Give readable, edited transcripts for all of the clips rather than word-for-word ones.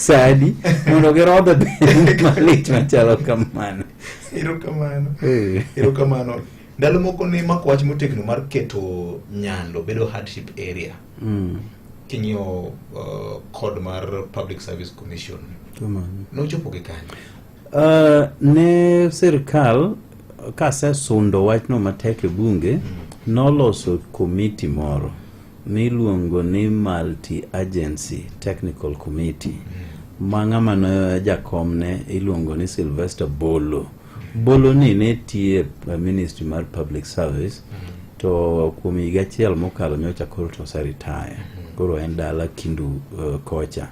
Sadi mondo girodhe piny malich machalo kamano. Erokamano. Erokamano. Ndalo moko ne mako wach motegno mar keto Nyando bedo hardship area. King'iyo code mar Public Service Commission. Kamano. Nochopo gi kanye? Ne sirkal kasesundo wachno matek e bunge, noloso komiti moro miluongo ni Multi Agency Technical Committee, ma ng'ama ne jakomne iluongo ni Sylvester Bolo. Bolo ni ne tiyo e Ministry mar Public Service, to kuom higa achiel mokalo nyocha koro to oseretire. Koro en dala Kindu kocha.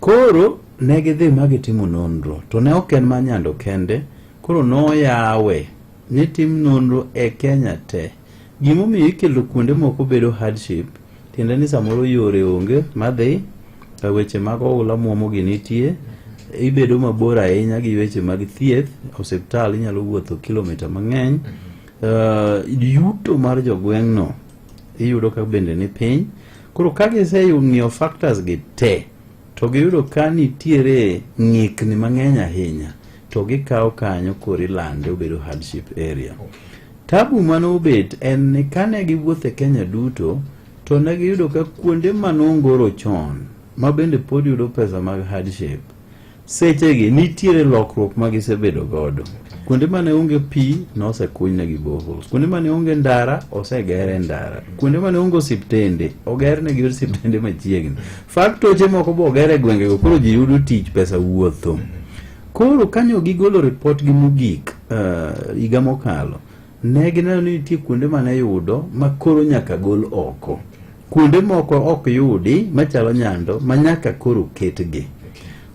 Koro ne gidhi ma gitimo nonro, to ne ok en mar Nyando kende, koro noyawe ni tim nonro e Kenya te. Gimomiyo ikelo kuonde moko bedo hardship, tiende ni samoro yore onge madhi, weche mag oula muomo gi nitie, ibedo mabor ahinya gi weche mag thieth, osiptal inyalo wuotho kilomita mang'eny, yuto mar jogweng'no iyudo ka bende ni piny. Koro ka giseng'iyo factors gi te, to giyudo ka nitiere ng'ikni mang'eny ahinya, to gikawo kanyo koro ilande obedo hardship area. Tabu mane obet en ni kane giwuotho e Kenya duto, to ne giyudo ka kuonde manongoro chon, ma bende pod yudo pesa mag hardship, sechegi nitiere lokruok ma gisebedo godo. Kuonde mane onge pi nosekuny negi boreholes, kuonde mane onge ndara osegere ndara, kuonde mane onge osiptende ogernegi osiptende machiegni. Faktoche moko be oger e gwengego, koro ji yudo tich, pesa wuotho. Koro kanyo gigolo ripot gi mogik higa mokalo, ne gineno ni nitie kuonde mane yudo ma koro nyaka gol oko. Kuonde moko ok yudi machalo Nyando ma nyaka koro ketgi.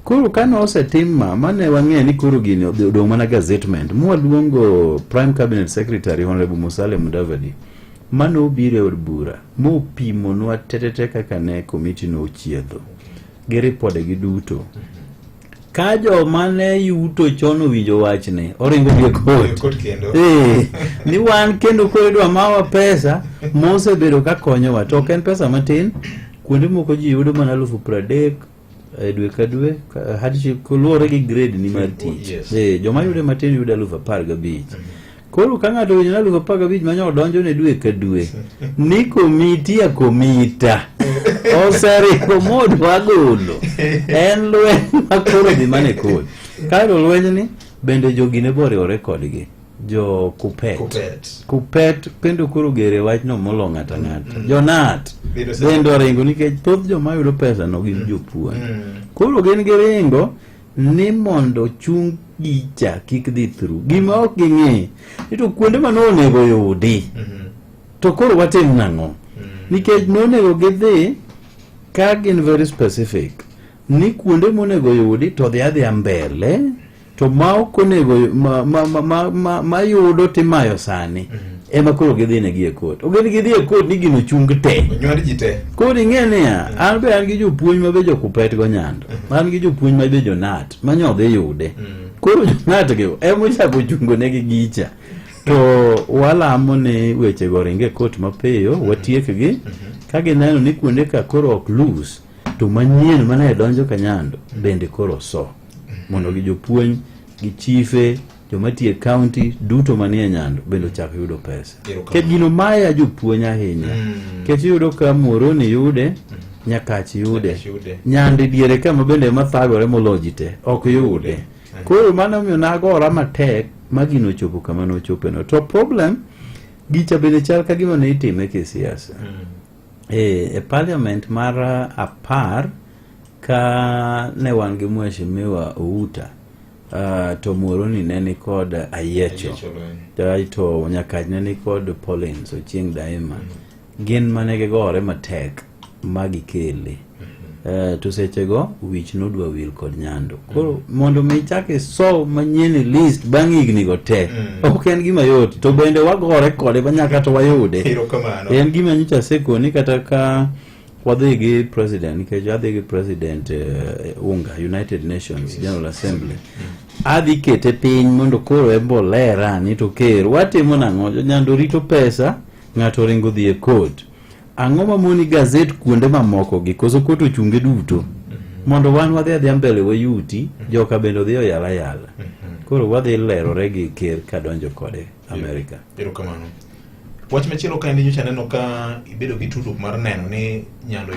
Koro kane osetim ma, mane wang'eyo ni koro gini odong' mana gazettement, mwaluongo Prime Cabinet Secretary Honorable Musalia Mudavadi, mane obiro e od bura mopimonwa tetete kaka ne komiti no ochiedho gi ripode gi duto. Ka joma ne yuto chon owinjo wachni, oringo gi e court. Court kendo. Ni wan kendo koro idwa mawa pesa mosebedo ka konyowa, to ok en pesa matin. Kuonde moko ji yudo mana 30,000 e dwe ka dwe, hardship luwore gi grade ni mar tich. Joma yude matin yudo 15,000. Koro ka ng'ato owinjo ni 15,000 manyo odonjo ne dwe ka dwe, ni komiti ya komita oseringo modwa golo, en lweny ma koro dhi mana e court. Kaeto lweny ni bende jogi ne boriwore kodgi, jo Kupet. Kupet. Kupet kendo koro gere wachno molo ng'ato ang'ata. Jonat Bende bende oringo nikech thoth joma yudo pesa no gin jopuonj. Koro gin giringo ni mondo chung gicha kik dhi through. Gima ok ging'e ni to kuonde ma nonego yudi, to koro watim nang'o? Nikech nonego gidhi ka gin very specific ni kuonde monego yudi to dhi adhiya mbele, to ma ok onego ma yudo timayo sani ema koro gidhi negi e court. Ok gidhi e court ni gino chung te. Onywand ji te. Koro ing'e niya, an be an gi jopuonj ma be jokupet go Nyando. An gi jopuonj ma be jonat ma nyo dhi yude. Koro jonat gi ema ochako chungo negi gicha. To walamo ni wechego ringe e court mapiyo, watiekgi. Ka gineno ni kuonde ka koro ok loose, to manyien mane donjo ka Nyando bende koro so. Mondo gi jopuonj, gi chife, joma tiyo e county duto manie Nyando bende ochak yudo pesa. Erokamano. Nikech gino maya jopuonj ahinya. Nikech iyudo ka Muhoroni yude, Nyakach yude. Nyakach yude. Nyando diere kama bende ema thagore moloyo ji te, ok yude. Koro mano omiyo nagora matek ma gino ochopo kama nochopeno. To problem, gicha bende chal ka gima ne itime kisiasa. E parliament mar 10 ka ne wan gi Mheshimiwa Outa, to Muhoroni ne ni kod Ayiecho. Ayiecho lweny. Aeto Nyakach ne ni kod Pauline Ochieng' Daima. Gin mane gigore matek ma gikele. To sechego wich nodwa wil kod Nyando. Koro mondo mi ichak iso manyien e list bang' higni go te, ok en gima yot. To bende wagore kode ma nyaka to wayude. Erokamano. En gima nyocha asekoni kata ka wadhi gi president, nikech adhi gi president UNGA, United Nations General Assembly. Adhi kete piny mondo koro en bo olera ni to ker watimo nang'o? Nyando rito pesa, ng'ato oringo dhi e court. Ang'o mamoni gazette kuonde mamoko gi koso court ochunge duto? Mondo wan wadhi adhiya mbele wayuti, joka bende odhi oyal ayala. Koro wadhi lerore gi ker kadonjo kode Amerika. Erokamano. Wach machielo ka en ni nyocha aneno ka ibedo gi tudruok mar neno ni Nyando